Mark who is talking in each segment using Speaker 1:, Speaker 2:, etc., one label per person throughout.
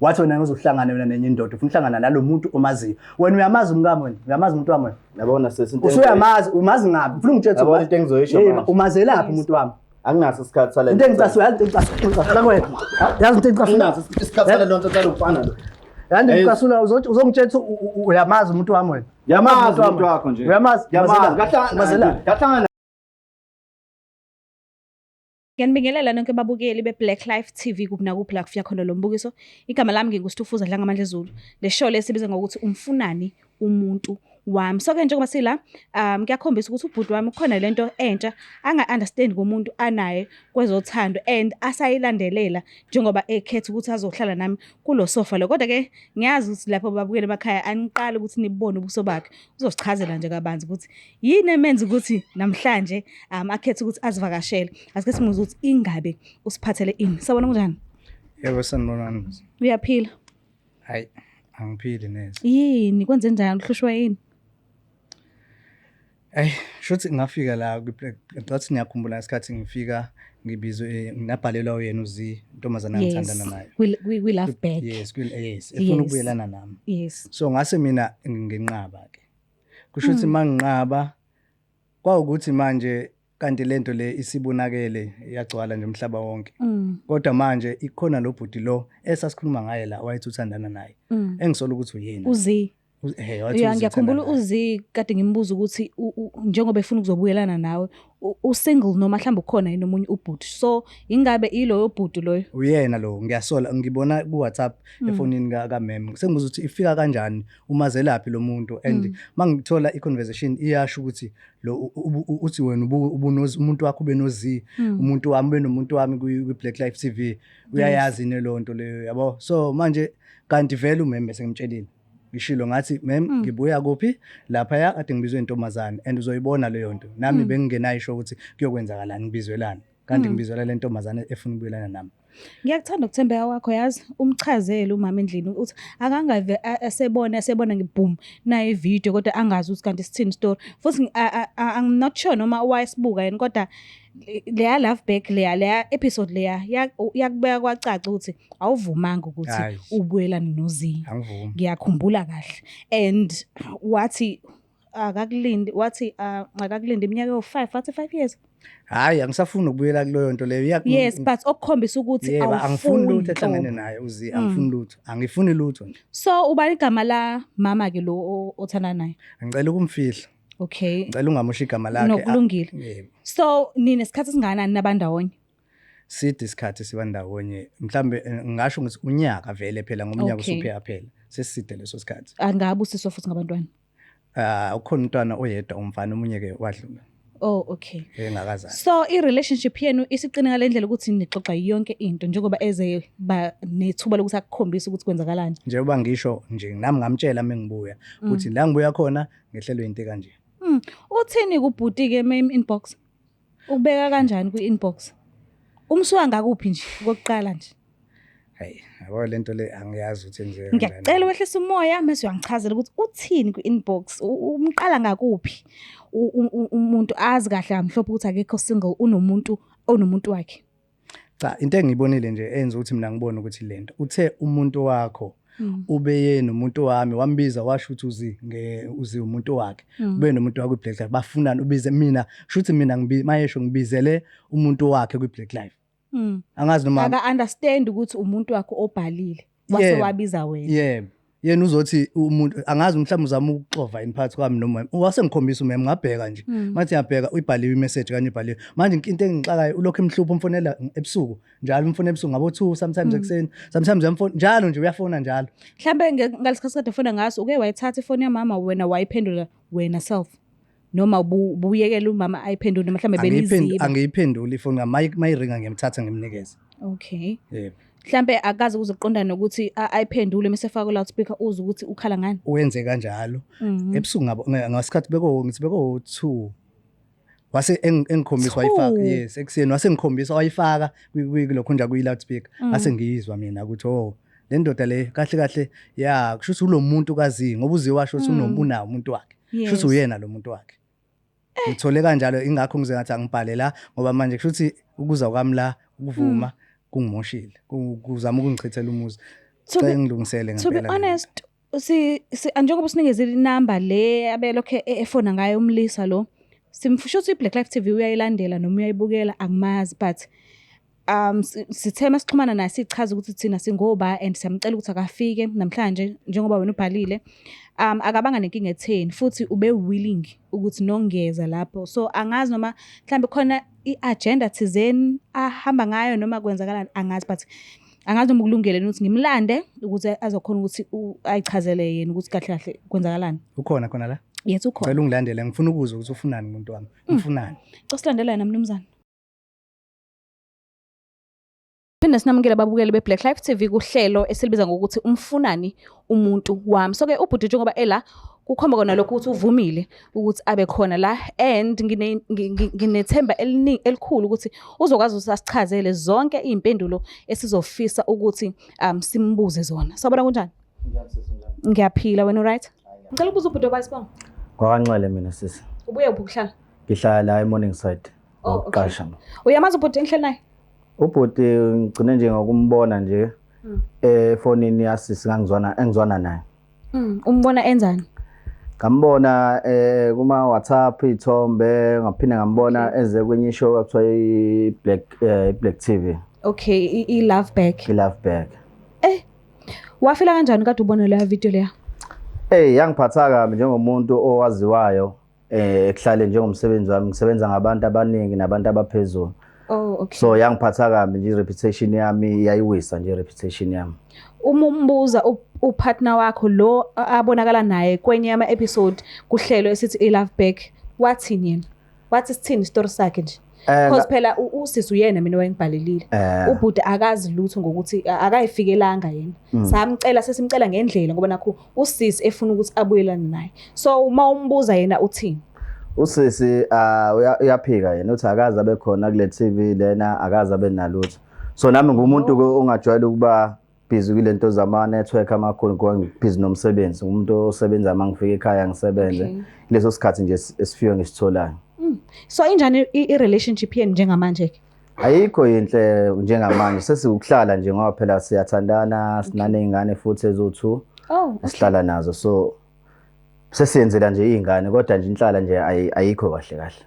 Speaker 1: Wathi wena ngizohlangana wena nenye indoda, ufuna uhlangana nalo muntu omaziyo. Wena uyamazi umkami wena, uyamazi umuntu wami wena.
Speaker 2: Yabona sesi into
Speaker 1: Usuyamazi, umazi ngaphi? Ufuna ungitshela
Speaker 2: Yabona into engizoyisho
Speaker 1: Yebo,
Speaker 2: manje.
Speaker 1: umazelaphi umuntu wami?
Speaker 2: Anginaso isikhathi sale.
Speaker 1: Into engicasula, yazi into engicasula kuwena. Yazi into engicasula.
Speaker 2: Anginaso isikhathi sale lonto sale ufana lo.
Speaker 1: Yazi into
Speaker 2: Hey.
Speaker 1: engicasula uzongitshela ukuthi uyamazi umuntu wami wena.
Speaker 2: Yamazi umuntu wakho nje.
Speaker 1: Uyamazi?
Speaker 2: Yamazi.
Speaker 1: Umazelaphi? Umazelaphi?
Speaker 2: Kahlangana.
Speaker 3: Ngiyanibingelela nonke babukeli be-Black Life TV kuphi nakuphi la kufika khona lo mbukiso. Igama lami nginguStufuza Dlangamandla Zulu. Le show lesibiza ngokuthi umfunani umuntu wami. So ke njengoba sila kuyakhombisa ukuthi ubhuti wami kukhona lento entsha anga-understand komuntu anaye kwezothando and asayilandelela njengoba ekhetha ukuthi azohlala nami kulo sofa lo. Kodwa ke ngiyazi ukuthi lapho babukeli emakhaya aniqali ukuthi nibone ubuso bakhe. Uzosichazela nje kabanzi ukuthi yini emenza ukuthi namhlanje akhethe ukuthi azivakashele. Asike simuzwe ukuthi ingabe usiphathele ini. Sawubona, kunjani?
Speaker 4: Yebo, sanibonani.
Speaker 3: Uyaphila?
Speaker 4: Hayi, angiphili neze.
Speaker 3: Yini kwenze njani, uhlushwa yini?
Speaker 4: Ayi, shuthi ngafika la ngathi ngiyakhumbula ngesikhathi ngifika ngibizwe ngabhalelwa uyena uZ intombazana engithandana nayo.
Speaker 3: Kwi love back.
Speaker 4: Yes, yes, efuna ukubuyelana nami. So ngase mina nginqaba ke. Kusho ukuthi manginqaba kwawukuthi manje kanti lento le isibonakele yagcwala nje umhlaba wonke. Kodwa manje ikhona lo bhuti lo esasikhuluma ngaye la wayethi uthandana naye. Engisola ukuthi uyena.
Speaker 3: Uzi.
Speaker 4: Wathi
Speaker 3: Ya,
Speaker 4: uZi
Speaker 3: ngiyakhumbula
Speaker 4: uthandana naye.
Speaker 3: uZi kade ngimbuza ukuthi njengoba efuna ukuzobuyelana nawe u-single noma mhlawumbe ukhona yini omunye ubhuti. So ingabe iloyo bhuti loyo?
Speaker 4: Uyena lo, ngiyasola ngibona ku WhatsApp efonini ka ma'am. Sengibuza ukuthi ifika kanjani, umazelaphi lo muntu, and mangithola i conversation iyasho ukuthi lo uthi wena umuntu wakho ube no Z, umuntu wami ube nomuntu wami kwi Black Life TV. Uyayazi ne lonto leyo, yabo. So manje kanti vele umem bese ngimtshelile. Ngishilo ngathi mem ngibuya kuphi lapha ya kade ngibizwe intombazane and uzoyibona leyo nto. Nami bengingenayo isho ukuthi kuyokwenzakalani, ngibizwelani. Kanti ngibizwela le ntombazane efuna ukubuyelana nami.
Speaker 3: Ngiyakuthanda ukuthembeka kwakho, yazi umchazele umama endlini ukuthi akangave esebona ngiboom nayo ivideo kodwa angazi ukuthi kanti sithini story. Futhi I'm not sure noma wayesibuka yena, kodwa leya love back leya episode leya yakubeka kwacaca ukuthi awuvumanga ukuthi
Speaker 4: Hhayi.
Speaker 3: ubuyelane noZi.
Speaker 4: Angivumi.
Speaker 3: Ngiyakhumbula kahle. And wathi akakulindi, wathi akakulindi iminyaka ewu-5, wathi 5 years.
Speaker 4: Hayi, angisafuni ukubuyela kuleyo nto leyo.
Speaker 3: Yes, but okukhombisa ukuthi
Speaker 4: Yebo, angifuni
Speaker 3: awufuni
Speaker 4: lutho ehlangene
Speaker 3: nhlobo.
Speaker 4: naye uZi, angifuni lutho. Angifuni lutho nje.
Speaker 3: So ubani igama la mama ke lo othandana naye?
Speaker 4: Ngicela ukumfihla.
Speaker 3: Okay.
Speaker 4: Ngicela ungamusho igama lakhe.
Speaker 3: No, kulungile.
Speaker 4: Yebo.
Speaker 3: So ninesikhathi esingakanani nabandawonye?
Speaker 4: Side isikhathi sibandawonye. Mhlambe ngingasho ngithi unyaka vele phela ngomnyaka usuphela phela. Seside leso sikhathi.
Speaker 3: Angabusiswa futhi ngabantwana.
Speaker 4: Ukhona umntwana oyedwa umfana, omunye ke wadlula.
Speaker 3: Oh, okay.
Speaker 4: Engakazali.
Speaker 3: So i relationship yenu isiqine ngale ndlela ukuthi nixoxa yonke into njengoba eze ba nethuba lokuthi akukhombise ukuthi kwenzakalani.
Speaker 4: Njengoba ngisho nje nami ngamtshela mengibuya ukuthi la ngibuya khona ngehlelwe into kanje.
Speaker 3: Uthini kubhuti ke main inbox? Ukubeka kanjani kwi inbox? Umsuka ngakuphi nje okokuqala nje?
Speaker 4: Hayi, yabo lento le angiyazi ukuthi yenziwe kanjani.
Speaker 3: Ngiyacela wehlisa umoya mase uyangichazela ukuthi uthini kwi inbox, umqala ngakuphi? Umuntu azi kahle kamhlophe ukuthi akekho single, unomuntu onomuntu wakhe.
Speaker 4: Cha, into engiyibonile nje enza ukuthi mina ngibone ukuthi lento uthe umuntu wakho ubeye nomuntu wami wambiza washo ukuthi uzi nge uzi umuntu wakhe ube nomuntu wakhe kwi Black Life bafunana ubize mina shuthi mina mayesho ngibizele umuntu wakhe kwi Black Life. Angazi noma
Speaker 3: aka understand ukuthi umuntu wakhe obhalile wase wabiza wena.
Speaker 4: Yebo. Yena uzothi umuntu angazi mhlawumbe uzama ukuxova in phakathi kwami noma wasengikhombisa umem ngabheka nje. Mathi ngiyabheka uyibhaliwe imessage kanye ibhaliwe. Manje into engixakayo ulokhu emhlupha umfonela ebusuku njalo umfona ebusuku ngabo 2 sometimes ekuseni sometimes uyamfona njalo nje uyafona njalo.
Speaker 3: Mhlambe ngalesikhathi kade ufona ngaso uke wayithatha ifoni yamama wena wayiphendula wena self noma ubuyekela umama ayiphendule mhlambe beniziba.
Speaker 4: Angiyiphenduli ifoni mayiringa ngiyamthatha ngimnikeze.
Speaker 3: Okay.
Speaker 4: Yebo.
Speaker 3: Mhlambe akaze ukuzoqonda nokuthi ayiphendule mase efaka loudspeaker uze ukuthi ukhala ngani.
Speaker 4: Wenze kanjalo. Ebusuku ngabo ngasikhathi beko ngithi beko 2. Wase engikhombisa wayifaka, yes, ekuseni wase ngikhombisa wayifaka kulokho nje kuyi loudspeaker. Ngase ngiyizwa mina ukuthi oh le ndoda le kahle kahle ya kusho ukuthi ulomuntu kazi ngoba uze washo ukuthi unomuntu umuntu wakhe. Kusho ukuthi uyena lo muntu wakhe. Ngithole kanjalo ingakho ngize ngathi angibhale la ngoba manje kusho ukuthi ukuza kwami la ukuvuma kungimoshile, kuzama ukungichithela umuzi.
Speaker 3: To
Speaker 4: Cela
Speaker 3: be,
Speaker 4: ngilungisele
Speaker 3: to be
Speaker 4: ngempela le nto.
Speaker 3: honest, si njengoba usinikezile inamba le abelokhe efona ngayo umlisa lo. Simfusha ukuthi i-Black Life TV uyayilandela noma uyayibukela, angimazi, but sithe masixhumana naye sichaza ukuthi thina singoba and siyamcela ukuthi akafike namhlanje njengoba wena ubhalile. Akabanga nenkinga etheni, futhi ube willing ukuthi nongeza lapho. So angazi noma mhlambe khona i-agenda thizeni ahamba ngayo noma kwenzakalani, angazi, but angazi noma ukulungele ukuthi ngimlande ukuze azokhona ukuthi ayichazele yena ukuthi kahle kahle kwenzakalani.
Speaker 4: Ukhona khona la?
Speaker 3: Yes, ukhona.
Speaker 4: Cela ungilandele, ngifuna ukuzwa ukuthi ufunani umuntu wami. Ufunani?
Speaker 3: Cela silandela yena, mnumzane. Phinde sinamukele ababukeli be-Black Life TV kuhlelo esilibiza ngokuthi umfunani umuntu wami. So-ke ubhuti njengoba ela kukhomba kona lokho ukuthi uvumile ukuthi abe khona la, and nginethemba eliningi elikhulu ukuthi uzokwazi ukuthi asichazele zonke iy'mpendulo esizofisa ukuthi simbuze zona. Sawubona, kunjani? Ngiyaphila, wena right? Ngicela ukubuza ubhuti obayisibongo.
Speaker 2: Kwakanxele mina sisi.
Speaker 3: Ubuye uphi ukuhlala?
Speaker 2: Ngihlala la eMorningside.
Speaker 3: Oh, okay.
Speaker 2: Ngokuqasha.
Speaker 3: Uyamazi ubhuti engihleli naye?
Speaker 2: Ubhuti ngigcine nje ngokumbona nje efonini yasisi engizwana naye.
Speaker 3: Umbona enzani?
Speaker 2: Ngambona kuma WhatsApp ithombe, ngaphinde ngambona eze kwenye show ekuthiwa i-Black TV.
Speaker 3: Okay, i-Love Back.
Speaker 2: I-Love Back.
Speaker 3: Wafila kanjani kade ubona leya video leya?
Speaker 2: Yangiphatha kabi njengomuntu owaziwayo ekuhlale njengomsebenzi wami, ngisebenza ngabantu abaningi nabantu abaphezulu.
Speaker 3: Oh, okay.
Speaker 2: So yangiphatha kabi nje, i-reputation yami yayiwisa nje i-reputation yami.
Speaker 3: Uma umbuza upartner wakho lo abonakala naye kwenye yama episode kuhlelo esithi i-Love Back, wathini yena? Wathi sithini isitori sakhe nje? Because phela usisi uyena mina owayengibhalelile. Ubhuti akazi lutho ngokuthi akayifikelanga yena. Samcela, sesimcela ngendlela ngoba nakho usisi efuna ukuthi abuyelane naye. So uma umbuza yena uthini?
Speaker 2: Usisi uyaphika yena, uthi akaze abe khona kule TV lena, akaze abe nalutho. So nami ngumuntu ongajwayele ukuba busy kule nto zama network amakhulu, ngoba ngibhizi nomsebenzi, umuntu osebenza uma ngifika ekhaya ngisebenze. Leso sikhathi nje esifike ngisitholayo.
Speaker 3: So injani i-relationship yenu njengamanje ke?
Speaker 2: Ayikho yinhle njengamanje, sesikuhlala nje ngoba phela siyathandana, sinaney'ngane futhi eziwu-2
Speaker 3: Oh, okay.
Speaker 2: esihlala nazo, so sesiyenzela nje iy'ngane, kodwa nje inhlala nje ayikho kahle kahle.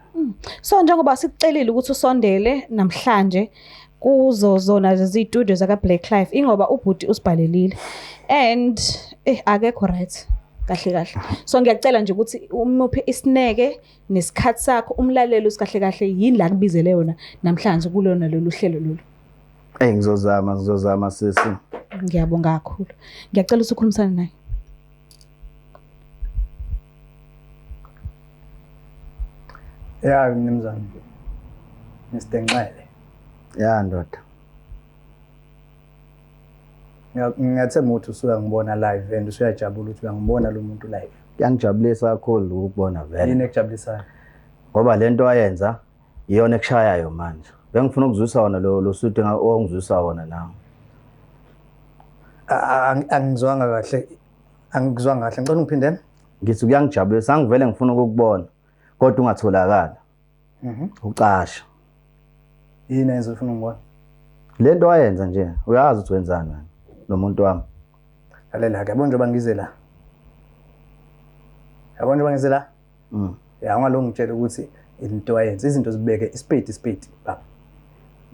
Speaker 3: So njengoba sikucelile ukuthi usondele namhlanje kuzo zona lezi studio zaka Black Life, ingoba ubhuti usibhalelile and akekho right kahle kahle. So ngiyacela nje ukuthi umuphe isineke nesikhathi sakho, umlaleli uthi kahle kahle yini la kubizele yona namhlanje kulona lolu hlelo lolu.
Speaker 2: Ngizozama sisi.
Speaker 3: Ngiyabonga kakhulu. Ngiyacela ukuthi ukhulumisane naye.
Speaker 1: Ya mnumzane. Mr Nxele.
Speaker 2: Ya ndoda.
Speaker 1: Ngiyathemba ukuthi usuyangibona live and usuyajabula ukuthi uyangibona lo muntu live.
Speaker 2: Kuyangijabulisa kakhulu ukubona vele.
Speaker 1: Yini ekujabulisayo?
Speaker 2: Ngoba lento ayenza iyona ekushayayo manje. Bengifuna ukuzwisa wona lo suit ongizwisa wona nawe.
Speaker 1: Angizwanga kahle. Angizwanga kahle. Ngicela ungiphindele.
Speaker 2: Ngithi kuyangijabulisa, angivele ngifuna ukukubona kodwa ungatholakali. Ucasha.
Speaker 1: Yini enza ufuna ungibona?
Speaker 2: Lento ayenza nje, uyazi ukuthi wenzani wena lo muntu wami.
Speaker 1: Lalela ke, yabona njengoba ngize la. Yabona njengoba ngize la? Ya, ungalongi ngitshela ukuthi into ayenza, izinto zibeke isipedi isipedi baba.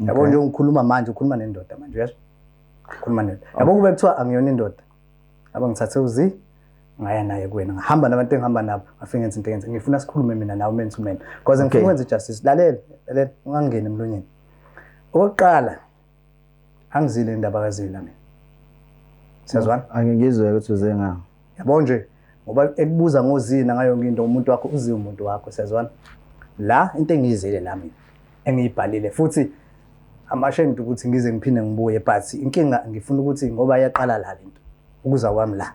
Speaker 1: Yabona nje ngikhuluma manje, ukhuluma nendoda manje, uyezwa? Ukhuluma nendoda. Yabo kube kuthiwa angiyona indoda. Yabo ngithathe uzi ngaya naye kuwena, ngihamba nabantu engihamba nabo, ngafike ngenza into engenza. Ngifuna sikhulume mina nawe man to man. Because ngifuna ukwenza justice. Lalela, lalela, ungangeni emlonyeni. Okokuqala, angizile indaba kaZila mina. Siyazwana?
Speaker 2: Angingizwe ukuthi uze ngani.
Speaker 1: Yabo nje ngoba ekubuza ngozina ngayo yonke into, umuntu wakho uziwe umuntu wakho, siyazwana? La into engiyizele la mina engiyibhalile futhi amashamed ukuthi ngize ngiphinde ngibuye, but inkinga ngifuna ukuthi ngoba iyaqala la lento ukuza kwami la.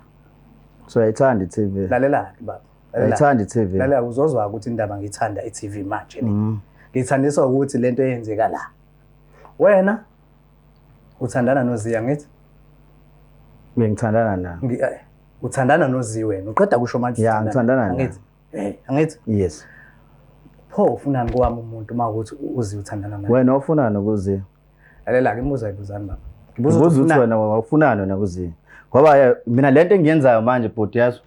Speaker 2: So uyayithanda i-TV?
Speaker 1: Lalela ke baba. Lalela.
Speaker 2: Uyayithanda i-TV?
Speaker 1: Lalela, uzozwa ukuthi indaba ngiyithanda i-TV manje le. Ngiyithandiswa ukuthi lento eyenzeka la. Wena uthandana noZiya ngithi?
Speaker 2: Ngithandana naye.
Speaker 1: Uthandana noZiya wena. Uqeda kusho manje
Speaker 2: Ya,
Speaker 1: uthandana.
Speaker 2: ngithandana naye.
Speaker 1: Angithi? Angithi?
Speaker 2: Yes.
Speaker 1: Pho ufunani kowami umuntu uma ukuthi uZiya uthandana naye?
Speaker 2: Wena ufunani kuZiya?
Speaker 1: Lalela ke, imibuzo ayibuzani baba. Ngibuza
Speaker 2: Ngibuza ukuthi
Speaker 1: ufunani.
Speaker 2: wena ufunani wena kuZiya? Ngoba mina lento engiyenzayo manje bhuti yazo.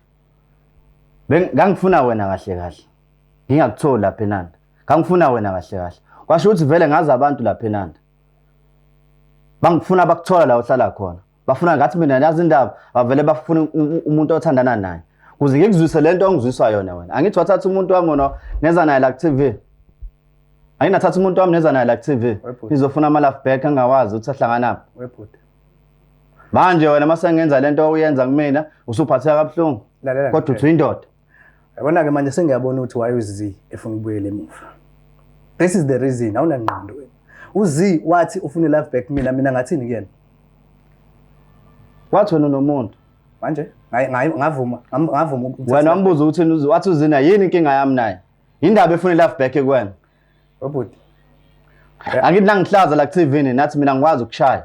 Speaker 2: Ngangifuna wena kahle kahle. Ngingakutholi lapha eNanda. Ngangifuna wena kahle kahle. Kwasho ukuthi vele ngazi abantu lapha eNanda. Bangifuna bakuthola la uhlala khona. Bafuna ngathi mina yazi indaba, bavele bafuna umuntu othandana naye. Kuze ngikuzwise lento ongizwiswa yona wena. Angithi wathatha umuntu wami wona neza naye la ku-TV. Anginathatha umuntu wami neza naye la ku-TV.
Speaker 1: Webhuti.
Speaker 2: Ngizofuna ama-love back angawazi ukuthi ahlanganaphi.
Speaker 1: Webhuti.
Speaker 2: Manje wena mase ngenza lento oyenza kumina usuphatheka kabuhlungu.
Speaker 1: Lalela
Speaker 2: Kodwa
Speaker 1: ngitshele.
Speaker 2: uthi uyindoda.
Speaker 1: Yabona-ke manje sengiyabona ukuthi why uZ efuna ukubuyela emuva. This is the reason, awunangqondo wena. UZ wathi ufuna i-love back mina, mina ngathini kuyena?
Speaker 2: Wathi wena unomuntu.
Speaker 1: Manje ngavuma, ngavuma ukuthatha
Speaker 2: Wena wambuza ukuthi wathi uzina yini inkinga yami naye? Indaba efuna i-love back kuwena.
Speaker 1: Webhuti.
Speaker 2: Angithi nangihlaza la ku-TV nathi mina ngikwazi ukushaya.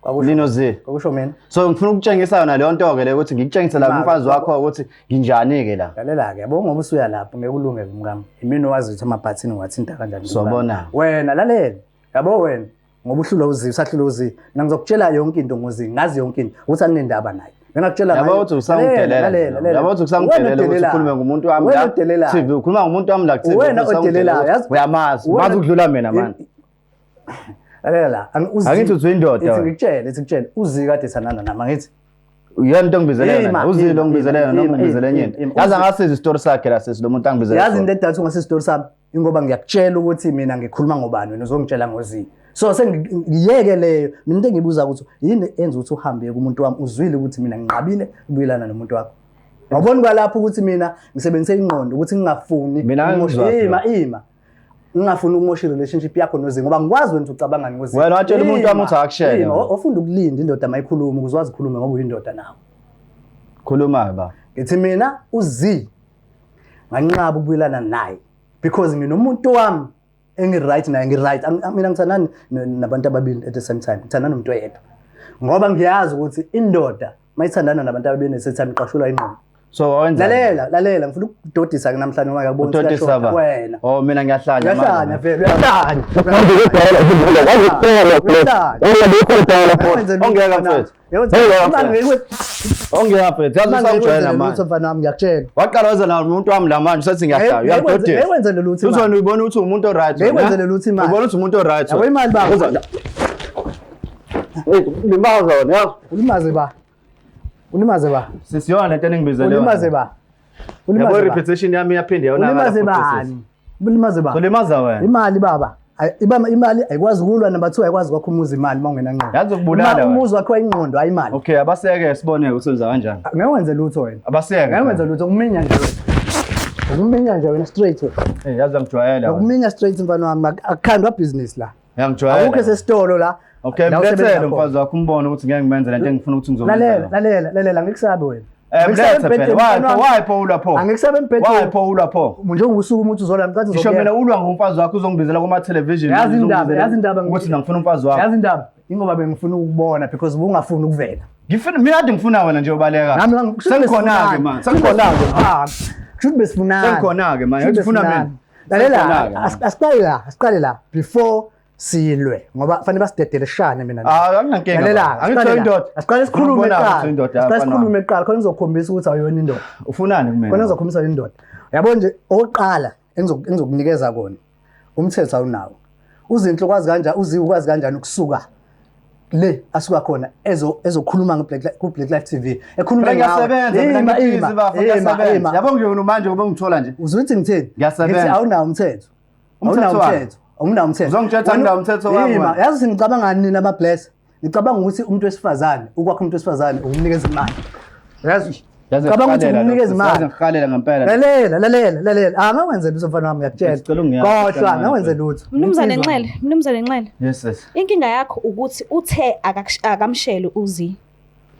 Speaker 1: Kwakusho
Speaker 2: Nino Z.
Speaker 1: kwakusho mina.
Speaker 2: So ngifuna ukutshengisa yona leyo nto ke le ukuthi ngikutshengise la
Speaker 1: Ma-
Speaker 2: kumfazi wakho ukuthi nginjani ke la.
Speaker 1: Lalela-ke, yabo ngoba usuya lapho ngeke ulunge mkami. Imina owazi ukuthi amabhathini ngiwathinta kanjani.
Speaker 2: Sobona.
Speaker 1: Wena lalela. Yabo wena ngoba uhlulwa uZ, usahlulwa uZ. Mina ngizokutshela yonke into ngoZ, ngazi yonke into ukuthi anginendaba naye. Bengakutshela
Speaker 2: Yabo
Speaker 1: ngayo.
Speaker 2: ukuthi usangidelela.
Speaker 1: Lalela, lalela.
Speaker 2: Yabo ukuthi
Speaker 1: Wena
Speaker 2: usangidelela ukuthi
Speaker 1: odelelayo.
Speaker 2: ukhulume ngumuntu wami
Speaker 1: Wena
Speaker 2: la.
Speaker 1: odelelayo.
Speaker 2: TV ukhuluma ngumuntu wami la ku-TV.
Speaker 1: Wena
Speaker 2: usangidelela
Speaker 1: odelelayo,
Speaker 2: ukuthi
Speaker 1: yazi-
Speaker 2: Uyamazi,
Speaker 1: Wena-
Speaker 2: umazi ukudlula mina manje.
Speaker 1: Lalela la. uZ-
Speaker 2: Angithi uthi uyindoda
Speaker 1: Ithi
Speaker 2: wena.
Speaker 1: ngikutshele, ithi ngikutshele. UZ kade ethandana nami angithi.
Speaker 2: Yena into engibizele
Speaker 1: Ima,
Speaker 2: yona. Uzilo
Speaker 1: ima,
Speaker 2: ongibizele yona
Speaker 1: ima,
Speaker 2: noma ungibizele
Speaker 1: ima,
Speaker 2: enye into.
Speaker 1: ima.
Speaker 2: Yazi angasiza isitori sakhe la sesi lo muntu angibizele.
Speaker 1: Yazi
Speaker 2: sona.
Speaker 1: into edala ukuthi ungasiza sami ingoba ngiyakutshela ukuthi mina ngikhuluma ngobani wena uzongitshela ngoZ. So sengiyeke leyo. Mina into engibuza ukuthi yini enza ukuthi uhambe kumuntu wami uzwile ukuthi mina nginqabile ukubuyelana nomuntu wakho. Wabona kwalapho ukuthi mina ngisebenzise ingqondo ukuthi ngingafuni
Speaker 2: Mina
Speaker 1: ukumosha-
Speaker 2: angizwa
Speaker 1: ima ima. Ngingafuni ukumosha i-relationship yakho noZ ngoba ngikwazi wena ukuthi ucabangani ngoZ.
Speaker 2: Wena watshela umuntu wami ukuthi akakushele
Speaker 1: Ima,
Speaker 2: wena.
Speaker 1: ofunda ukulinda indoda mayikhuluma ukuze wazi ukukhuluma ngoba uyindoda nawe.
Speaker 2: Khuluma ke baba.
Speaker 1: Ngithi mina uZ nganqaba ukubuyelana naye because nginomuntu wami engi-right naye ngi-right. Mina ngithandana nabantu ababili at the same time, ngithandana nomuntu oyedwa ngoba ngiyazi ukuthi indoda mayithandana nabantu ababili at the same time iqashulwa ingqondo.
Speaker 2: So wenza.
Speaker 1: Lalela, lalela, ngifuna ukudodisa ke namhlanje uma ngiyabona ukuthi
Speaker 2: Udodisa
Speaker 1: kuyashoda.
Speaker 2: ba.
Speaker 1: Wena
Speaker 2: Oh mina ngiyahlanya
Speaker 1: uyahlanya
Speaker 2: manje.
Speaker 1: vele, uyahlanya.
Speaker 2: Ongeka mfethu. Ongeka mfethu. Ongeka mfethu. Yazi usangijwayela manje.
Speaker 1: Mfana wami ngiyakutshela.
Speaker 2: Waqala weza nawo umuntu wami la manje usethi ngiyahlanya. Uyadodisa.
Speaker 1: Ngeke lutho imali.
Speaker 2: Uzona uyibona ukuthi umuntu oright.
Speaker 1: Ngeke wenzele lutho imali.
Speaker 2: Ubona ukuthi umuntu oright.
Speaker 1: Yabo imali baba.
Speaker 2: Uza. Limaza wena yazi.
Speaker 1: Ulimaze ba. Ulimaze ba.
Speaker 2: Sisiyona lento engibizele yona.
Speaker 1: Ulimaze ba.
Speaker 2: Yabo
Speaker 1: Ulimaze ba.
Speaker 2: reputation yami iyaphinde yonakala.
Speaker 1: Ulimaze
Speaker 2: futhi sisi.
Speaker 1: bani? Ulimaze ba.
Speaker 2: Ulimaza wena.
Speaker 1: Imali baba. Imali ayikwazi ukulwa number 2 ayikwazi kwakho umuzi imali uma ungenangqondo.
Speaker 2: Yazi ukubulala wena.
Speaker 1: Umuzi wakho ingqondo hayi imali.
Speaker 2: Okay, abaseke sibone ukuthi wenza kanjani.
Speaker 1: Ngeke wenze lutho wena.
Speaker 2: Abaseke.
Speaker 1: Ngeke wenze lutho ukuminya nje wena. Ukuminya nje wena straight wena.
Speaker 2: Eh, yazi ngijwayela. wena.
Speaker 1: Ukuminya straight mfana wami akukhandwa business la.
Speaker 2: Uyangijwayela.
Speaker 1: Akukho esesitolo la.
Speaker 2: Okay,
Speaker 1: La usebenza
Speaker 2: mlethele
Speaker 1: khona.
Speaker 2: umfazi wakho umbone ukuthi ngeke ngimenze lento engifuna ukuthi ngizomenza.
Speaker 1: Lalela,
Speaker 2: yona.
Speaker 1: lalela, lalela ngikusabe wena.
Speaker 2: Eh,
Speaker 1: Angikusabe
Speaker 2: mlethe phela.
Speaker 1: embhedeni,
Speaker 2: Why
Speaker 1: mfana
Speaker 2: pho?
Speaker 1: wami.
Speaker 2: Why pho ulwa pho?
Speaker 1: Angikusabe embhedeni.
Speaker 2: Why pho ulwa pho?
Speaker 1: Njengoba usuku umuntu uzola ngicathi
Speaker 2: Ngisho mina ulwa ngomfazi wakho uzongibizela kuma television.
Speaker 1: Yazi indaba, yazi indaba
Speaker 2: ukuthi mina ngifuna umfazi wakho.
Speaker 1: Yazi indaba ingoba bengifuna ukubona because ubungafuni ukuvela.
Speaker 2: Ngifuna mina kade ngifuna wena nje ubaleka.
Speaker 1: Nami
Speaker 2: Sengikhona ke manje. Sengikhona ke.
Speaker 1: Ah, kusho ukuthi besifunana.
Speaker 2: Sengikhona ke manje.
Speaker 1: Kusho ukuthi
Speaker 2: Ufuna mina.
Speaker 1: besifunana. Lalela,
Speaker 2: Sengikhona-ke manje.
Speaker 1: asiqale la, asiqale la before silwe ngoba fanele basidedele shane mina nawe.
Speaker 2: Ah, anginankinga.
Speaker 1: Lalela,
Speaker 2: baba. Angithi
Speaker 1: asiqale la.
Speaker 2: indoda.
Speaker 1: Asiqale sikhulume
Speaker 2: Ngifuna ukubona
Speaker 1: kuqala.
Speaker 2: ukuthi indoda
Speaker 1: Asiqale
Speaker 2: mfana wami.
Speaker 1: sikhulume kuqala khona ngizokukhombisa ukuthi awuyona indoda.
Speaker 2: Ufunani kumina?
Speaker 1: Khona ngizokukhombisa indoda. Yabo nje okokuqala engizokunikeza kona umthetho awunawo. Uzinhle ukwazi kanjani uziwe ukwazi kanjani ukusuka le asuka khona ezokhuluma ku Black Life TV ekhuluma
Speaker 2: Mina ngiyasebenza, mina
Speaker 1: Ima,
Speaker 2: ngibhizi
Speaker 1: ima,
Speaker 2: bafo,
Speaker 1: ima,
Speaker 2: ngiyasebenza.
Speaker 1: ima.
Speaker 2: Yabo nje wena manje ngoba ungithola nje.
Speaker 1: Uzuthi ngithini?
Speaker 2: Ngiyasebenza.
Speaker 1: Ngithi awunawo umthetho.
Speaker 2: Umthetho
Speaker 1: Awunawo
Speaker 2: wani?
Speaker 1: umthetho. Awunawo umthetho.
Speaker 2: Uzongitshela
Speaker 1: Wena-
Speaker 2: anginawo umthetho wami
Speaker 1: Ima,
Speaker 2: wena?
Speaker 1: yazi ukuthi ngicabangani nina ama-bless? Ngicabanga ukuthi umuntu wesifazane, ukwakha umuntu wesifazane ukumnikeza imali. Yazi?
Speaker 2: Yazi
Speaker 1: Ngicabanga ukuthi
Speaker 2: ngikuhalela
Speaker 1: ukumnikeza
Speaker 2: lokho, yazi
Speaker 1: imali.
Speaker 2: ngikuhalela ngempela.
Speaker 1: Lalela, lalela, lalela. Ah, ngakwenze lutho mfana wami ngiyakutshela.
Speaker 2: Ngicela ungiyazi,
Speaker 1: Khohlwa,
Speaker 2: ngicela
Speaker 1: ngakwenze lutho.
Speaker 3: Mnumzane
Speaker 1: Insizwa.
Speaker 3: Nxele, Mnumzane Nxele.
Speaker 2: Yes, yes.
Speaker 3: Inkinga yakho ukuthi uthe akamshele uzi.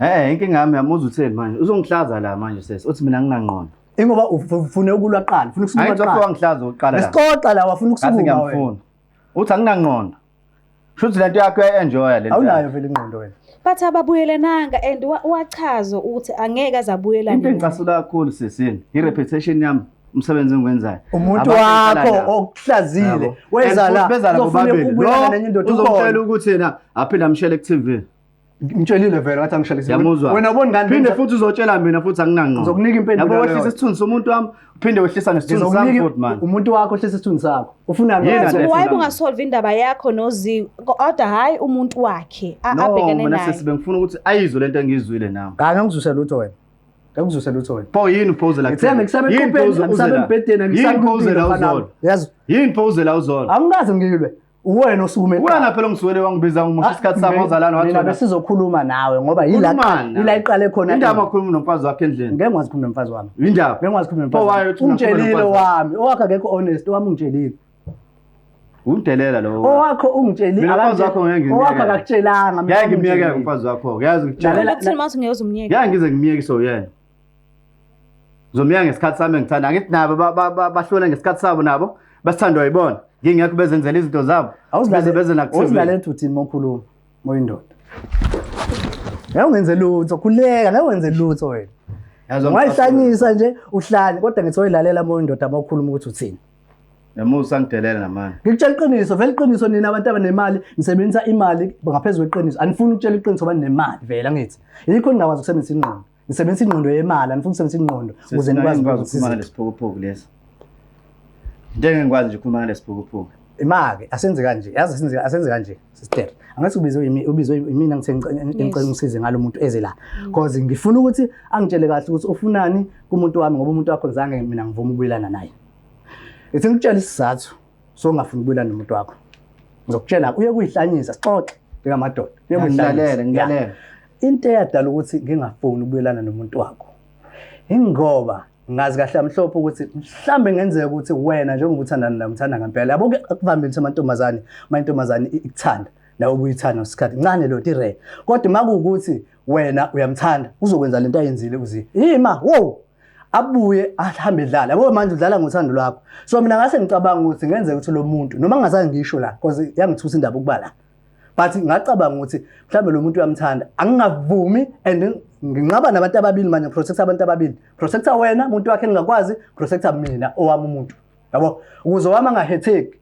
Speaker 2: Eh, inkinga yami yamuzwa utheni manje? Uzongihlaza la manje sesi. Uthi mina nginangqondo.
Speaker 1: Ingoba ufune ukulwa kuqala, ufuna ukusukuma
Speaker 2: Angithi
Speaker 1: kuqala.
Speaker 2: wafika wangihlaza uqala la.
Speaker 1: Nesixoxa la wafuna
Speaker 2: Ngathi
Speaker 1: ukusukuma wena.
Speaker 2: ngiyamfuna. Uthi anginangqondo. Shuthi lento yakho uyayi-enjoya lento.
Speaker 1: Awunayo vele ingqondo wena.
Speaker 3: Bathi ababuyelananga and wachaza ukuthi angeke aze abuyelane.
Speaker 2: Into engicasula kakhulu sesini, i-reputation yami, umsebenzi engiwenzayo.
Speaker 1: Umuntu
Speaker 2: Abantu engihlala
Speaker 1: wakho
Speaker 2: nabo.
Speaker 1: okuhlazile
Speaker 2: Yabo.
Speaker 1: weza
Speaker 2: And
Speaker 1: la
Speaker 2: futhi beza la
Speaker 1: uzofuna
Speaker 2: bobabili.
Speaker 1: ukubuyelana
Speaker 2: Lo
Speaker 1: nenye indoda
Speaker 2: uzomtshela
Speaker 1: ukhona.
Speaker 2: ukuthi yena aphinde amshele ku-TV.
Speaker 1: Ngitshelile vele ngathi angishele.
Speaker 2: Yamuzwa.
Speaker 1: Wena ubona ngani?
Speaker 2: Phinde futhi uzotshela mina futhi anginangqondo.
Speaker 1: Ngizokunika impendulo
Speaker 2: Yabo wehlisa
Speaker 1: leyo.
Speaker 2: isithunzi somuntu wami, uphinde wehlisa nesithunzi sami
Speaker 1: Ngizokunika
Speaker 2: futhi man.
Speaker 1: umuntu wakho ohlisa isithunzi sakho. Ufunani?
Speaker 2: Yini
Speaker 1: wakho?
Speaker 2: le-
Speaker 3: Why bungasolve indaba yakho noZi kodwa hayi umuntu wakhe
Speaker 2: No,
Speaker 3: abhekene
Speaker 2: mina
Speaker 3: naye.
Speaker 2: sisi bengifuna ukuthi ayizwe lento engiyizwile nami.
Speaker 1: Cha, ngeke lutho wena. Ngeke lutho wena.
Speaker 2: Pho yini uphoze la?
Speaker 1: Ngithe ngisabe
Speaker 2: Yini
Speaker 1: eqhupheni,
Speaker 2: phoze
Speaker 1: angisabe
Speaker 2: uze la?
Speaker 1: embhedeni, angisabe
Speaker 2: Yini phoze la
Speaker 1: kwimpilo mfana wami.
Speaker 2: uzola?
Speaker 1: Yazi,
Speaker 2: Yini phoze la uzola?
Speaker 1: angikaze ngilwe. Uwena osukume.
Speaker 2: Wena phela ungisuwele wangibiza ngimosha isikhathi sami wazalana wathi
Speaker 1: Mina
Speaker 2: wena-
Speaker 1: besizokhuluma nawe ngoba yila
Speaker 2: Khulumani nawe.
Speaker 1: yila iqale khona.
Speaker 2: Indaba akhuluma nomfazi wakhe endlini.
Speaker 1: Ngeke ngikwazi ukukhuluma nomfazi wami.
Speaker 2: Indaba.
Speaker 1: Ngeke ngikwazi ukukhuluma
Speaker 2: Pho
Speaker 1: nomfazi.
Speaker 2: why
Speaker 1: wami.
Speaker 2: uthi unakhuluma
Speaker 1: Ungitshelile
Speaker 2: nomfazi wakho?
Speaker 1: wami. Owakho akekho honest, owami ungitshelile.
Speaker 2: Umdelela lo.
Speaker 1: Owakho ungitshelile.
Speaker 2: Mina umfazi wakho ngeke ngimyeke.
Speaker 1: Owakho akakutshelanga. Mina
Speaker 2: Ngeke ngimyeke
Speaker 1: ungitshelile.
Speaker 2: umfazi wakho. Ngiyazi ngikutshela.
Speaker 1: Lalela-
Speaker 3: Ukuthini mawuthi ngeke uzumyeke?
Speaker 2: Ngeke ngize ngimyeke so yena. Ngizomyeka ngesikhathi sami engithanda. Angithi nabo bahlole ngesikhathi sabo nabo basithandwa yibona. Ngingekho bezenzela izinto zabo. Beze beze naku
Speaker 1: Awuzilalele uthini uma ukhuluma moyindoda. Ngeke ungenze lutho, khuleka, ngeke wenze lutho wena.
Speaker 2: Yazi wangicasula.
Speaker 1: Ungayihlanyisa nje uhlanye kodwa ngithi oyilalela moyindoda uma ukhuluma ukuthi uthini.
Speaker 2: Yamusa ngidelela namanje.
Speaker 1: Ngikutshela iqiniso, vele iqiniso nina abantu abanemali nisebenzisa imali ngaphezu kweqiniso. Anifuni ukutshela iqiniso ngoba ninemali vele angithi. Yikho ningakwazi ukusebenzisa ingqondo. Nisebenzisa ingqondo yemali, anifuni ukusebenzisa ingqondo ukuze nikwazi
Speaker 2: Ngikwazi
Speaker 1: ukuthi
Speaker 2: ukukhuluma nalesiphukuphuku lesi. Into engikwazi nje ukukhuluma nalesiphukuphuku.
Speaker 1: Imake asenze kanje, yazi asenze kanje sister. Angathi ubizwe yimi, ubizwe yimina ngithe ngicela ngisize ngalo muntu eze la. Because ngifuna ukuthi angitshele kahle ukuthi ufunani kumuntu wami ngoba umuntu wakho ngizange mina ngivume ukubuyelana naye. Ngithi ngikutshela isizathu sokungafuni ukubuyelana nomuntu wakho. Ngizokutshela uye kuyihlanyisa sixoxe njengamadoda. Uye kuyihlanyisa.
Speaker 2: Ngilalele, ngilalele.
Speaker 1: Into eyadala ukuthi ngingafuni ukubuyelana nomuntu wakho ingoba ngazi kahle amhlophe ukuthi mhlambe ngenzeka ukuthi wena njengoba uthandana naye umthanda ngempela. Yabo ke akuvamile ukuthi amantombazane, uma intombazane ikuthanda nawe ubuyithanda ngesikhathi ncane lo nto i-rare. Kodwa uma kuwukuthi wena uyamthanda uzokwenza lento ayenzile uzi. Ima, wow. Abuye ahambe edlala. Yabo manje udlala ngothando lwakho. So mina ngase ngicabanga ukuthi ngenzeka ukuthi lo muntu noma ngingazange ngisho la because yangithusa indaba ukuba la. But ngacabanga ukuthi mhlambe lo muntu uyamthanda, angingavumi and nginqaba nabantu ababili manje, protecta abantu ababili. Protecta wena umuntu wakhe engingakwazi, protecta mina owami umuntu. Yabo, ukuze wami angahetheki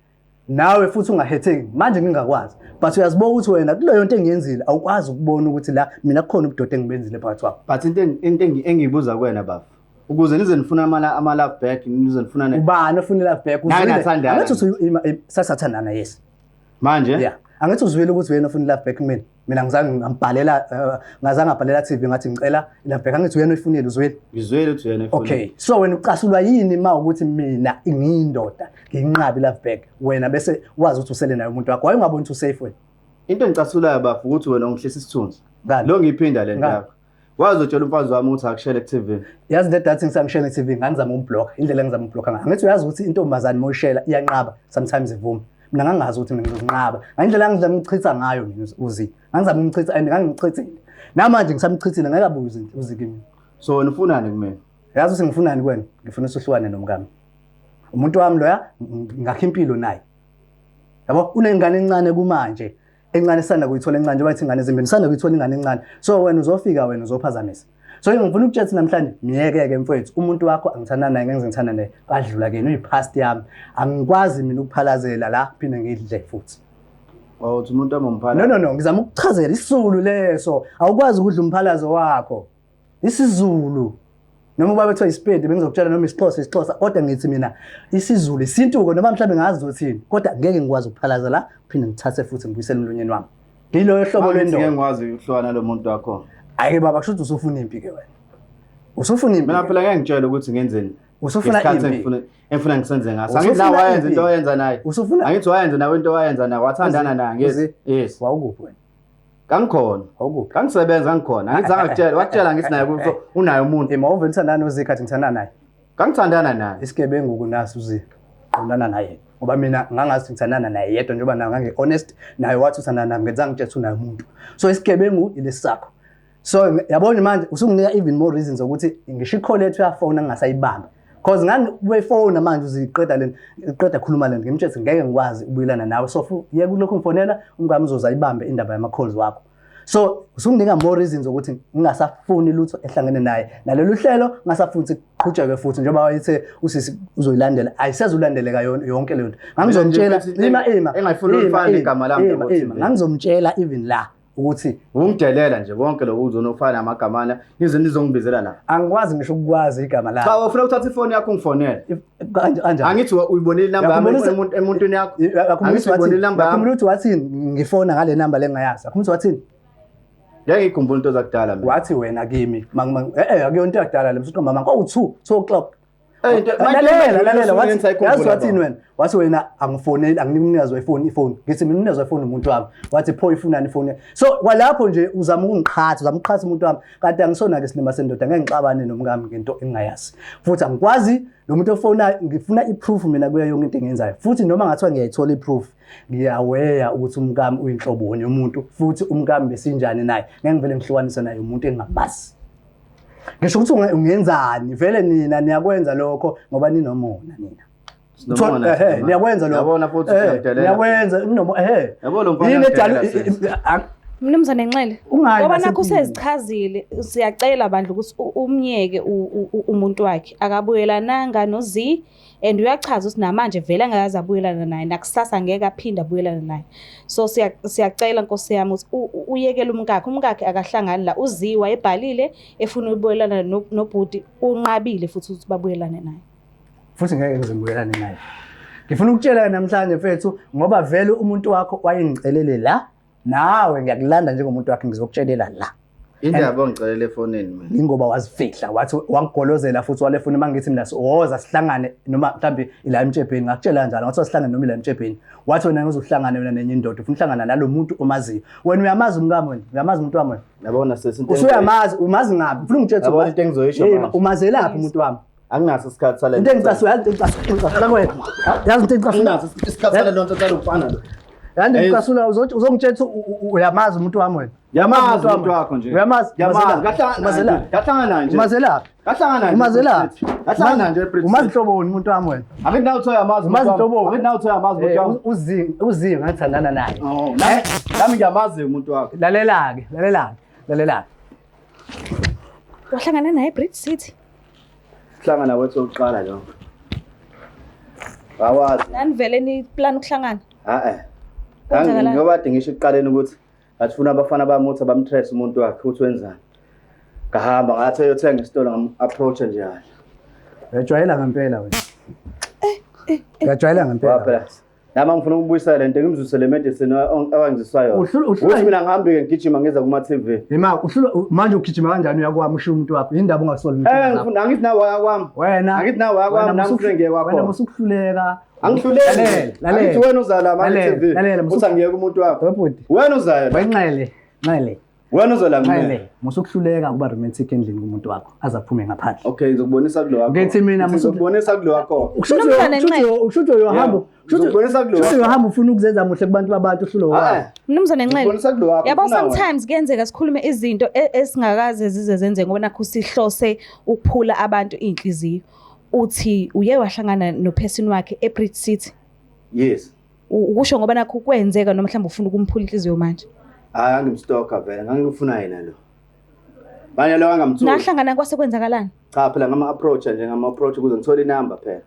Speaker 1: nawe futhi ungahetheki manje ngingakwazi. But uyazibuka ukuthi wena kuleyo nto engiyenzile awukwazi ukubona ukuthi la mina kukhona ubudoda engibenzile phakathi kwakho.
Speaker 2: But into engiyibuza kuwena baba. Ukuze nize nifuna ama love back, nize nifuna
Speaker 1: Ubani ofuna love back?
Speaker 2: Nake
Speaker 1: Uzwile?
Speaker 2: nathandana.
Speaker 1: Angithi uthi sasathandana, yes.
Speaker 2: Manje?
Speaker 1: Yeah. Angithi uzwile ukuthi wena ufuna love back kumina. Mina ngizange ngambhalela ngazange ngabhalela TV ngathi ngicela love back. Angithi uyena oyifunile uzwile.
Speaker 2: Ngizwile ukuthi uyena oyifunile.
Speaker 1: Okay. So wena ucasulwa yini ma ukuthi mina ngiyindoda nginqabi love back wena bese wazi ukuthi usele naye umuntu wakho. Why ungaboni ukuthi usafe wena?
Speaker 2: Into engicasulayo bafu ukuthi wena ungihlisa isithunzi.
Speaker 1: Ngani?
Speaker 2: Lo ngiyiphinda le nto
Speaker 1: Ngani?
Speaker 2: yakho. Wazotshela umfazi wami ukuthi akushele ku-TV.
Speaker 1: Yazi le dathi ngisamshela ku-TV ngangizama umblock, indlela engizama umblock ngayo. Angithi uyazi ukuthi intombazane moyishela iyanqaba, sometimes ivume. Mina ngangazi ukuthi mina ngizokunqaba. Ngendlela engizama ukuchitha ngayo mina uzi. Ngangizama ukuchitha and ngangichithile. Namanje ngisamchithile ngeke abuye uzi kimi.
Speaker 2: So wena ufunani kumina?
Speaker 1: Yazi ukuthi ngifunani kuwena? Ngifuna usuhlukane nomkami. Umuntu wami loya ngakha impilo naye. Yabo unengane encane kumanje. Encane sanda kuyithola encane njengoba ithi ingane ezimbili sanda kuyithola ingane encane. So wena uzofika wena uzophazamisa. So ngifuna ukutshela namhlanje miyeke-ke mfowethu umuntu wakho angithandana naye ngeke ngithanda naye badlula kena uyi-past yami. Angikwazi mina ukuphalazela la phinde ngidle futhi.
Speaker 2: Oh uthi umuntu amomphala.
Speaker 1: No no no ngizama ukuchazela isiZulu leso. Awukwazi ukudla umphalazo wakho. IsiZulu. Noma ubaba ethiwa isipedi bengizokutshela noma isiXhosa isiXhosa kodwa ngithi mina isiZulu isintuko noma mhlawumbe ngazi uzothini kodwa ngeke ngikwazi ukuphalaza la phinde ngithathe futhi ngibuyisele emlonyeni wami. Yiloyo hlobo
Speaker 2: Ngeke
Speaker 1: lwendoda.
Speaker 2: ngikwazi ukuhlukana nalo muntu wakho.
Speaker 1: Ayike baba kusho ukuthi usufuna impi ke wena. Usufuna impi.
Speaker 2: Mina phela ngeke ngitshele ukuthi ngenzeni.
Speaker 1: Usufuna
Speaker 2: Ngesikhathi
Speaker 1: impi.
Speaker 2: engifuna ngisenze ngaso. Angithi
Speaker 1: Usufuna
Speaker 2: nawe wayenza
Speaker 1: impi.
Speaker 2: into oyenza naye.
Speaker 1: Usufuna
Speaker 2: Angithi wayenza nawe into owayenza naye wathandana naye. Yes.
Speaker 1: Uzi-
Speaker 2: Yes.
Speaker 1: Wawukuphi wena?
Speaker 2: Kangikhona.
Speaker 1: Wawukuphi?
Speaker 2: Kangisebenza ngikhona. Angithi angakutshela, wakutshela ngithi naye ukuthi unaye umuntu.
Speaker 1: Ima uvele uthandana noZikhathi ngithandana naye.
Speaker 2: Kangithandana naye.
Speaker 1: Isigebengu kunaso uZi. Qondana naye. Ngoba mina ngangazi ngithandana naye yedwa njengoba naye ngangi honest naye wathi uthandana nami ngenza ngitshela ukuthi unaye umuntu. So isigebengu ilesi sakho. So yabona manje usunginika even more reasons ukuthi ngisho i-call yethu yafona ngingasayibamba. Cause ngangibefona manje uziqeda le iqeda khuluma le ngimtshela ukuthi ngeke ngikwazi ukubuyelana nawe. So yeke kulokhu ngifonela umkami uzoza ayibambe indaba yama calls wakho. So usunginika more reasons ukuthi ngingasafuni lutho ehlangene naye. Nalolu hlelo ngingasafuni ukuthi kuqhutshekwe futhi njengoba wayethe usisi uzoyilandela ayisezulandeleka yonke leyo nto. Ngangizomtshela
Speaker 2: Mina nje
Speaker 1: ima
Speaker 2: engayifuni
Speaker 1: ima,
Speaker 2: ulifane
Speaker 1: ima,
Speaker 2: igama lami
Speaker 1: ima,
Speaker 2: yabo
Speaker 1: ima.
Speaker 2: TV.
Speaker 1: Ngangizomtshela even la Ukuthi
Speaker 2: Ungidelela nje konke lokhu uzonofana namagamana nize nizongibizela la.
Speaker 1: Angikwazi ngisho ukukwazi igama lakho.
Speaker 2: Cha, ufuna ukuthatha ifoni yakho ungifonele.
Speaker 1: Kanjani?
Speaker 2: Angithi uyibonile inamba yami emuntwini yakho. Angithi uyibonile inamba yami.
Speaker 1: Yakhumbula ukuthi wathini ngifona ngale namba lengayazi. Yakhumbula ukuthi wathini?
Speaker 2: Ngeke ngikhumbule into zakudala mina.
Speaker 1: Wathi wena kimi akuyona into yakudala le msuthi mama kwaku 2 o'clock.
Speaker 2: Eh,
Speaker 1: Lalela, lalela, wathi yazi wathini wena? Wathi wena angifoneli, anginiki umnikazi wefoni ifoni. Ngithi mina umnikazi wefoni umuntu wami. Wathi pho ifunani ifoni? So kwalapho nje uzama ukungiqhatha, uzama ukuqhatha umuntu wami. Kanti angisona ke silima sendoda, ngeke ngixabane nomkami ngento engingayazi. Futhi angikwazi lo muntu ofonayo, ngifuna i-proof mina kuyo yonke into engiyenzayo. Futhi noma ngathiwa ngiyayithola i-proof, ngiyaweya ukuthi umkami uyinhloboni yomuntu, futhi umkami besinjani naye. Ngeke ngivele ngihlukanise naye umuntu engingamazi. Ngisho ukuthi ungenzani vele nina niyakwenza lokho ngoba ninomona nina.
Speaker 2: Sinomona.
Speaker 1: Ehe, niyakwenza lokho.
Speaker 2: Yabona futhi uyadelela.
Speaker 1: Niyakwenza ninomo ehe.
Speaker 2: Yabo lo mfana
Speaker 1: Yini edala
Speaker 2: uyadelela,
Speaker 3: Mnumzane Nxele.
Speaker 1: Ungayi
Speaker 3: Ngoba nakho
Speaker 1: nasempilweni.
Speaker 3: usezichazile, siyacela bandla ukuthi umyeke umuntu wakhe. Akabuyelananga noZ and uyachaza ukuthi namanje vele angakaze abuyelana naye, nakusasa ngeke aphinde abuyelane naye. So siyacela Nkosi yami ukuthi uyekele umkakhe. Umkakhe akahlangani la. UZ wayebhalile efuna ukubuyelana nobhuti, unqabile futhi ukuthi babuyelane naye.
Speaker 1: Futhi ngeke ngize ngibuyelane naye. Ngifuna ukutshela namhlanje mfethu ngoba vele umuntu wakho wayengicelele la, nawe ngiyakulanda njengomuntu wakhe ngizokutshelela la.
Speaker 2: Indaba ongicelele efonini mina.
Speaker 1: Ingoba wazifihla, wathi wangigolozela futhi wale foni mangithi mina woza sihlangane noma mhlambi ila emtshebheni, ngakutshela kanjalo ngathi sihlangane noma ila emtshebheni. Wathi wena ngizohlangana wena nenye indoda, ufuna uhlangana nalomuntu omaziyo. Wena uyamazi umkami wena, uyamazi umuntu wami wena.
Speaker 2: Yabona sesi into.
Speaker 1: Usuyamazi, umazi ngaphi? Ufuna ungitshela
Speaker 2: Yabona into engizoyisho manje.
Speaker 1: Umazelaphi umuntu wami?
Speaker 2: Anginaso isikhathi sale.
Speaker 1: Into engicasula, yazi into engicasula wena. Yazi into engicasula.
Speaker 2: Anginaso isikhathi sale lonto sale mfana lo.
Speaker 1: Yazi into engicasula uzongitshela ukuthi uyamazi umuntu wami wena.
Speaker 2: Yamazi umuntu wakho nje.
Speaker 1: Uyamazi.
Speaker 2: Yamazi.
Speaker 1: Umazelaphi?
Speaker 2: Kahlangana nje.
Speaker 1: Umazelaphi?
Speaker 2: Kahlangana nje.
Speaker 1: Umazelaphi?
Speaker 2: Kahlangana nje eBridge.
Speaker 1: Umazi hloboni umuntu wami wena?
Speaker 2: Angithi nawe uthiwa uyamazi umuntu
Speaker 1: Umazi
Speaker 2: wami.
Speaker 1: hloboni.
Speaker 2: Angithi nawe uthiwa uyamazi umuntu wami.
Speaker 1: Uzingi ngathandana naye.
Speaker 2: Oh, nami ngiyamazi umuntu wakho.
Speaker 1: Lalela-ke, lalela-ke, lalela-ke.
Speaker 3: Wahlangana naye eBridge City.
Speaker 2: Sihlangana wethu oqala lo. Awazi.
Speaker 3: Nanivele ni plan ukuhlangana.
Speaker 2: Ah eh.
Speaker 3: Kwenzakalani?
Speaker 2: Ngoba kade ngisho ekuqaleni ukuthi ngathi funa abafana bami ukuthi abamthreat umuntu wakhe ukuthi wenzani. Ngahamba ngathi eyothenga isitolo ngam-approach nje kahle.
Speaker 1: Uyajwayela ngempela wena. Uyajwayela ngempela.
Speaker 2: Ngoba phela nami ngifuna ukubuyisela lento ngimzwisele medicine awangiziswa yona.
Speaker 1: Uhlulwa
Speaker 2: Ukuthi mina ngihambe ngigijima ngiza kuma TV.
Speaker 1: Yima uhlulwa manje ugijima kanjani uyakwami ushiya umuntu wakho? Yindaba ungasoli umuntu
Speaker 2: Eh
Speaker 1: wakho.
Speaker 2: ngifuna angithi nawe wakwami.
Speaker 1: Wena
Speaker 2: Angithi nawe wakwami nami ngifuna ngiye kwakho.
Speaker 1: Wena musukuhluleka.
Speaker 2: Angihluleki.
Speaker 1: Lalela, lalela.
Speaker 2: Angithi wena uzala manje
Speaker 1: Lalela,
Speaker 2: TV.
Speaker 1: lalela,
Speaker 2: Uthi angiyeke umuntu wakho.
Speaker 1: Webhuti.
Speaker 2: Wena uzayo.
Speaker 1: Wenxele, nxele.
Speaker 2: Wena uzola mina.
Speaker 1: Nxele, musukuhluleka ukuba romantic endlini kumuntu wakho aze aphume ngaphandle.
Speaker 2: Okay, ngizokubonisa kulo wakho.
Speaker 1: Ngithi mina
Speaker 2: Ngithi ngizokubonisa kulo wakho.
Speaker 3: Mnumzane Nxele.
Speaker 1: Ushuthi uyohamba,
Speaker 2: Yeah. Ngizokubonisa kulo
Speaker 1: ushuthi
Speaker 2: wakho.
Speaker 1: uyohamba ufuna ukuzenza muhle kubantu babantu uhlulo
Speaker 2: Ah,
Speaker 1: wakho.
Speaker 3: Mnumzane Nxele.
Speaker 2: Ngizokubonisa kulo wakho.
Speaker 3: Yabo
Speaker 2: ufuna wena.
Speaker 3: sometimes kuyenzeka sikhulume izinto esingakaze zize zenze ngoba nakho sihlose ukuphula abantu inhliziyo. Uthi uye wahlangana noperson wakhe eBridge City.
Speaker 2: Yes.
Speaker 3: Ukusho ngoba nakho kwenzeka noma mhlawumbe ufuna ukumphula inhliziyo manje.
Speaker 2: Hayi angimstalker vele, ngangifuna yena lo. Manje lo angamtholi.
Speaker 3: Nahlangana kwase kwenzakalani?
Speaker 2: Cha phela ngama approach nje ngama approach ukuze ngithole inamba phela.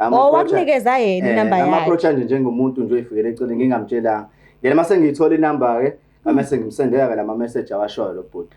Speaker 2: Ngama
Speaker 3: Oh
Speaker 2: approach-
Speaker 3: wakunikeza yena inamba
Speaker 2: Ngama
Speaker 3: yakhe.
Speaker 2: approach nje njengomuntu nje oyifikele eceleni ngingamtshelanga. Yena mase ngiyithola inamba ke, ngame sengimsendela ke lama message awashoyo lo bhuti.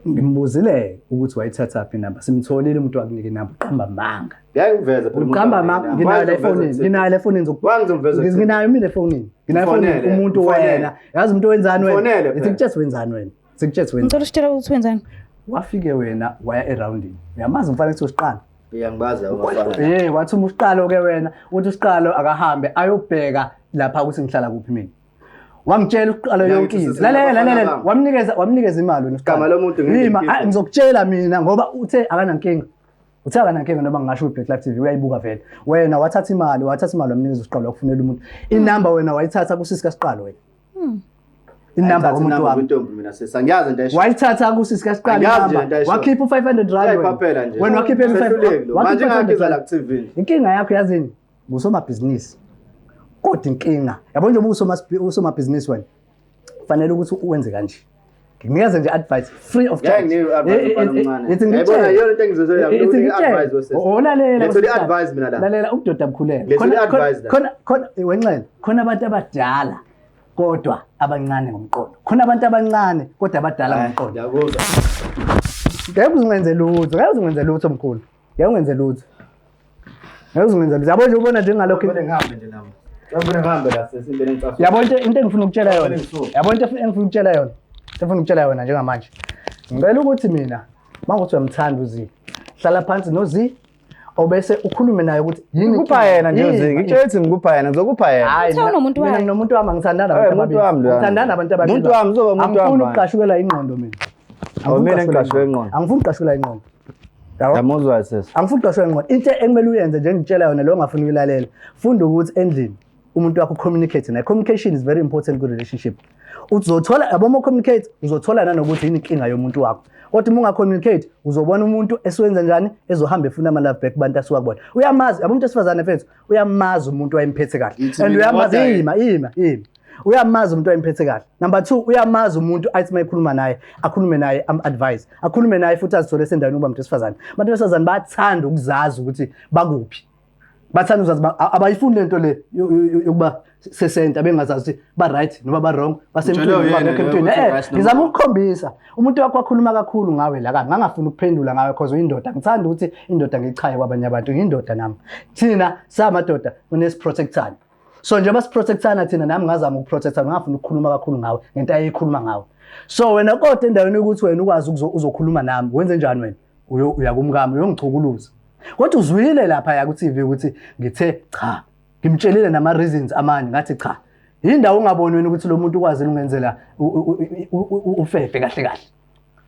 Speaker 1: Ngimbuzile ukuthi wayithatha phi inamba. Simtholile umuntu wakunika inamba, uqamba amanga.
Speaker 2: Ngeke ngiveze phela umuntu
Speaker 1: Uqamba
Speaker 2: wakhe
Speaker 1: amanga.
Speaker 2: inamba.
Speaker 1: Nginayo le
Speaker 2: Wangizomveza
Speaker 1: fonini,
Speaker 2: kuthini?
Speaker 1: nginayo le fonini
Speaker 2: Wangizomveza kuthini?
Speaker 1: Nginayo mina efonini. Nginayo efonini
Speaker 2: Mfonele,
Speaker 1: umuntu
Speaker 2: mfonele.
Speaker 1: wena. Yazi umuntu wenzani wena?
Speaker 2: Mfonele phela.
Speaker 1: Ithi kutshetse wenzani wena? Sikutshetse wenzani?
Speaker 3: Ngicela usitshele ukuthi wenzani.
Speaker 1: Wafike wena waya eroundini. Uyamazi umfana kuthi usiqala.
Speaker 2: Ngiyangibazi abafana.
Speaker 1: Wathi uma usiqalo ke wena, uthi usiqalo akahambe ayobheka lapha ukuthi ngihlala kuphi mina. Wangitshela usiqalo
Speaker 2: Mina
Speaker 1: yonke
Speaker 2: ngithi
Speaker 1: into.
Speaker 2: sisina
Speaker 1: Lalela,
Speaker 2: abafana
Speaker 1: lalela.
Speaker 2: bami.
Speaker 1: Wamnikeza imali wena usiqalo.
Speaker 2: Igama lomuntu ngeke
Speaker 1: Yima,
Speaker 2: ngikhiphe.
Speaker 1: ngizokutshela mina ngoba uthe akanankinga. Uthe akanankinga noma ngingasho uBlack Life TV uyayibuka vele. Wena wathatha imali, wamnikeza usiqalo wakufunela umuntu. Inamba wena wayithatha kusisi kaSiqalo wena. Inamba
Speaker 2: Ayithatha
Speaker 1: komuntu
Speaker 2: inamba
Speaker 1: wami.
Speaker 2: kwintombi mina sisi angiyazi into esho.
Speaker 1: Wayithatha kusisi kaSiqalo
Speaker 2: Angiyazi nje
Speaker 1: inamba.
Speaker 2: into ayishoyo.
Speaker 1: Wakhipha u500 rand wena.
Speaker 2: Uyayiphaphela nje.
Speaker 1: Wena wakhipha u500
Speaker 2: Sehluleki lo. Manje ngakhiza la ku-TV nje.
Speaker 1: Inkinga yakho yazini? Ngusomabhizinisi. Kodwa inkinga, yabo nje uma usomabhizinisi wena, kufanele ukuthi uwenze kanje. Ngikunikeza nje advice free of
Speaker 2: Ngeke
Speaker 1: charge.
Speaker 2: nginike advice mfana omncane.
Speaker 1: Ithi
Speaker 2: Yayibona
Speaker 1: ngikutshele.
Speaker 2: iyona into engizozoya
Speaker 1: Ithi
Speaker 2: mina
Speaker 1: ngikutshele.
Speaker 2: advice wesisi.
Speaker 1: Olalela.
Speaker 2: Ngethole i-advice mina la.
Speaker 1: Lalela ubudoda bukhulele.
Speaker 2: Ngethole i-advice la.
Speaker 1: Khona wenxele, khona abantu abadala Kodwa abancane ngomqondo. Khona abantu abancane kodwa abadala ngomqondo.
Speaker 2: Ngiyakuzwa.
Speaker 1: Ngeke uzingenze lutho, ngeke uzingenze lutho mkhulu. Ngeke ungenze lutho. Ngeke uzingenze lutho. Yabo nje ubona njengalokho.
Speaker 2: Ngibone ngihambe nje nami. Ngibone ngihambe la sesimbeni ngicasula.
Speaker 1: Yabo into engifuna ukutshela yona. Yabo into engifuna ukutshela yona. Into engifuna ukutshela yona njengamanje. Ngicela ukuthi mina mangukuthi uyamthanda uZi. Hlala phansi noZi obese ukhulume naye ukuthi yini
Speaker 2: Ngikupha yena nje uZi. Ngitshela ukuthi ngikupha yena, ngizokupha yena.
Speaker 1: Hayi,
Speaker 3: Uthe unomuntu
Speaker 1: mina
Speaker 3: wakhe.
Speaker 1: nginomuntu wami angithandana
Speaker 2: Eh,
Speaker 1: nabantu
Speaker 2: umuntu
Speaker 1: ababili.
Speaker 2: wami loyana.
Speaker 1: Ngithandana nabantu ababili.
Speaker 2: Umuntu wami, uzoba umuntu wami
Speaker 1: Angifuni
Speaker 2: manje.
Speaker 1: ukuqashukela ingqondo mina.
Speaker 2: Oh, mina
Speaker 1: Angifuni
Speaker 2: ngiqashukela ingqondo.
Speaker 1: Angifuni ukuqashukela ingqondo. Yabo?
Speaker 2: Yamuzwa sisi.
Speaker 1: Angifuni ukuqashukela ingqondo. Into ekumele uyenze nje ngitshela yona lo ongafuni ukuyilalela. Funda ukuthi endlini umuntu wakho communicate naye. Communication is very important ku relationship. Uzothola yabo uma communicate uzothola nanokuthi yini inkinga yomuntu wakho. Kodwa uma unga-communicate uzobona umuntu esuwenza njani ezohamba efuna ama-love back kubantu asuka kubona. Uyamazi yabo umuntu wesifazane mfethu uyamazi umuntu wayemphethe kahle.
Speaker 2: Ngithi
Speaker 1: And
Speaker 2: mina
Speaker 1: uyamazi
Speaker 2: kodwa-
Speaker 1: ima ima ima. Uyamazi umuntu wayemphethe kahle. Number 2 uyamazi umuntu athi mayekhuluma naye akhulume naye am advise akhulume naye futhi azithole esendaweni yokuba umuntu wesifazane. Abantu besifazane bayathanda ukuzazi ukuthi bakuphi. Bathanda ukuzazi abayifuni lento le yokuba sesenta bengazazi ukuthi ba right noma ba wrong basemntwini
Speaker 2: Utshele
Speaker 1: noma
Speaker 2: yena
Speaker 1: bengekho
Speaker 2: leyo
Speaker 1: emntwini.
Speaker 2: ukuthi
Speaker 1: Eh,
Speaker 2: right noma
Speaker 1: ngizama ukukhombisa umuntu wakho wakhuluma kakhulu ngawe la kabi ngangafuni ukuphendula ngawe cause uyindoda ngithanda ukuthi indoda ngiyichaye kwabanye abantu ngiyindoda nami thina samadoda kunesiprotectana so njengoba siprotectana thina nami ngazama ukuprotecta ngingafuni ukukhuluma kakhulu ngawe ngento ayeyikhuluma ngawe so wena kodwa endaweni yokuthi wena ukwazi uzokhuluma nami wenze njani wena uya kumkami uyongichukuluza kodwa uzwile lapha ya ku-TV ukuthi ngithe cha ngimtshelile nama reasons amanye ngathi cha yindawo ungaboni wena ukuthi lo muntu ukwazile ungenzela ufefe kahle kahle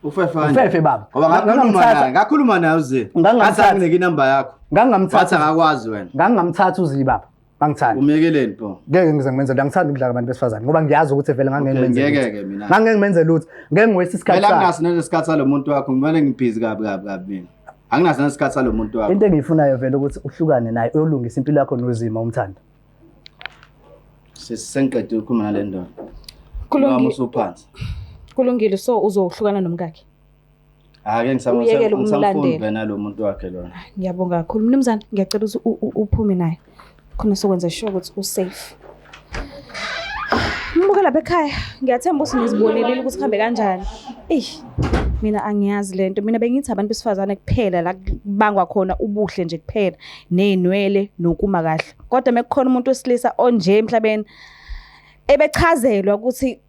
Speaker 2: Ufefe
Speaker 1: Ufefe baba.
Speaker 2: Ngoba ngakhuluma
Speaker 1: Ngangamthatha-
Speaker 2: naye, ngakhuluma naye uZi.
Speaker 1: Ngangamthatha.
Speaker 2: Ngathi anginike inamba yakho. Wathi
Speaker 1: ngangamthatha
Speaker 2: akakwazi wena.
Speaker 1: ngangamthatha uZi baba bangithanda
Speaker 2: Umekeleni pho.
Speaker 1: ngeke ngize ngimenze lutho angithandi ukudlala abantu besifazane ngoba ngiyazi ukuthi vele ngangeke
Speaker 2: Okay,
Speaker 1: ngimenze
Speaker 2: ngeke
Speaker 1: lutho.
Speaker 2: ke mina.
Speaker 1: Ngangeke ngimenze lutho ngeke ngiwesi isikhathi
Speaker 2: Phela
Speaker 1: sakhe
Speaker 2: anginaso nesikhathi salo muntu wakho, ngibone ngibhizi kabi kabi kabi mina. Anginaso nesikhathi salo muntu wakho.
Speaker 1: Into engiyifunayo vele ukuthi uhlukane naye uyolungisa impilo yakho nozima umthanda.
Speaker 2: Sengiqedile ukukhuluma nale ndoda.
Speaker 3: Kulungile.
Speaker 2: Noma usuphansi.
Speaker 3: Kulungile so uzohlukana nomkakhe.
Speaker 2: Ake
Speaker 3: Uyekele
Speaker 2: ngisamfuni
Speaker 3: ukumlandela.
Speaker 2: vena lo muntu wakhe lona.
Speaker 3: Ngiyabonga kakhulu mnumzane, ngiyacela ukuthi uphume naye. Khona sokwenza sure ukuthi usafe. Mbuka lapha ekhaya, ngiyathemba ukuthi nizibonelile ukuthi kuhambe kanjani. Eyi, mina angiyazi lento. Mina bengithi abantu besifazane kuphela la kubangwa khona ubuhle nje kuphela, nezinwele nokuma kahle. Kodwa mekukhona umuntu wesilisa onje emhlabeni ebechazelwa ukuthi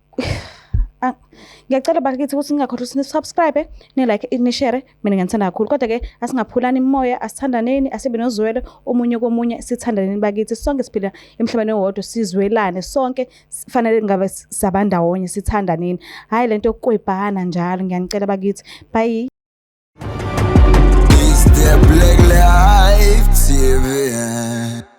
Speaker 3: ngiyacela bakithi ukuthi ningakhohlwa ukuthi ni-subscribe, ni-like, ni-share. Mina ngiyanithanda kakhulu. Kodwa ke asingaphulani imimoya, asithandaneni, asibe nozwelo omunye komunye, sithandaneni bakithi. Sonke siphila emhlabeni owodwa, sizwelane sonke, fanele ngabe sabandawonye, sithandaneni. Hhayi lento yokukwebhana njalo, ngiyanicela bakithi. Bye.
Speaker 5: It's the Black Life TV.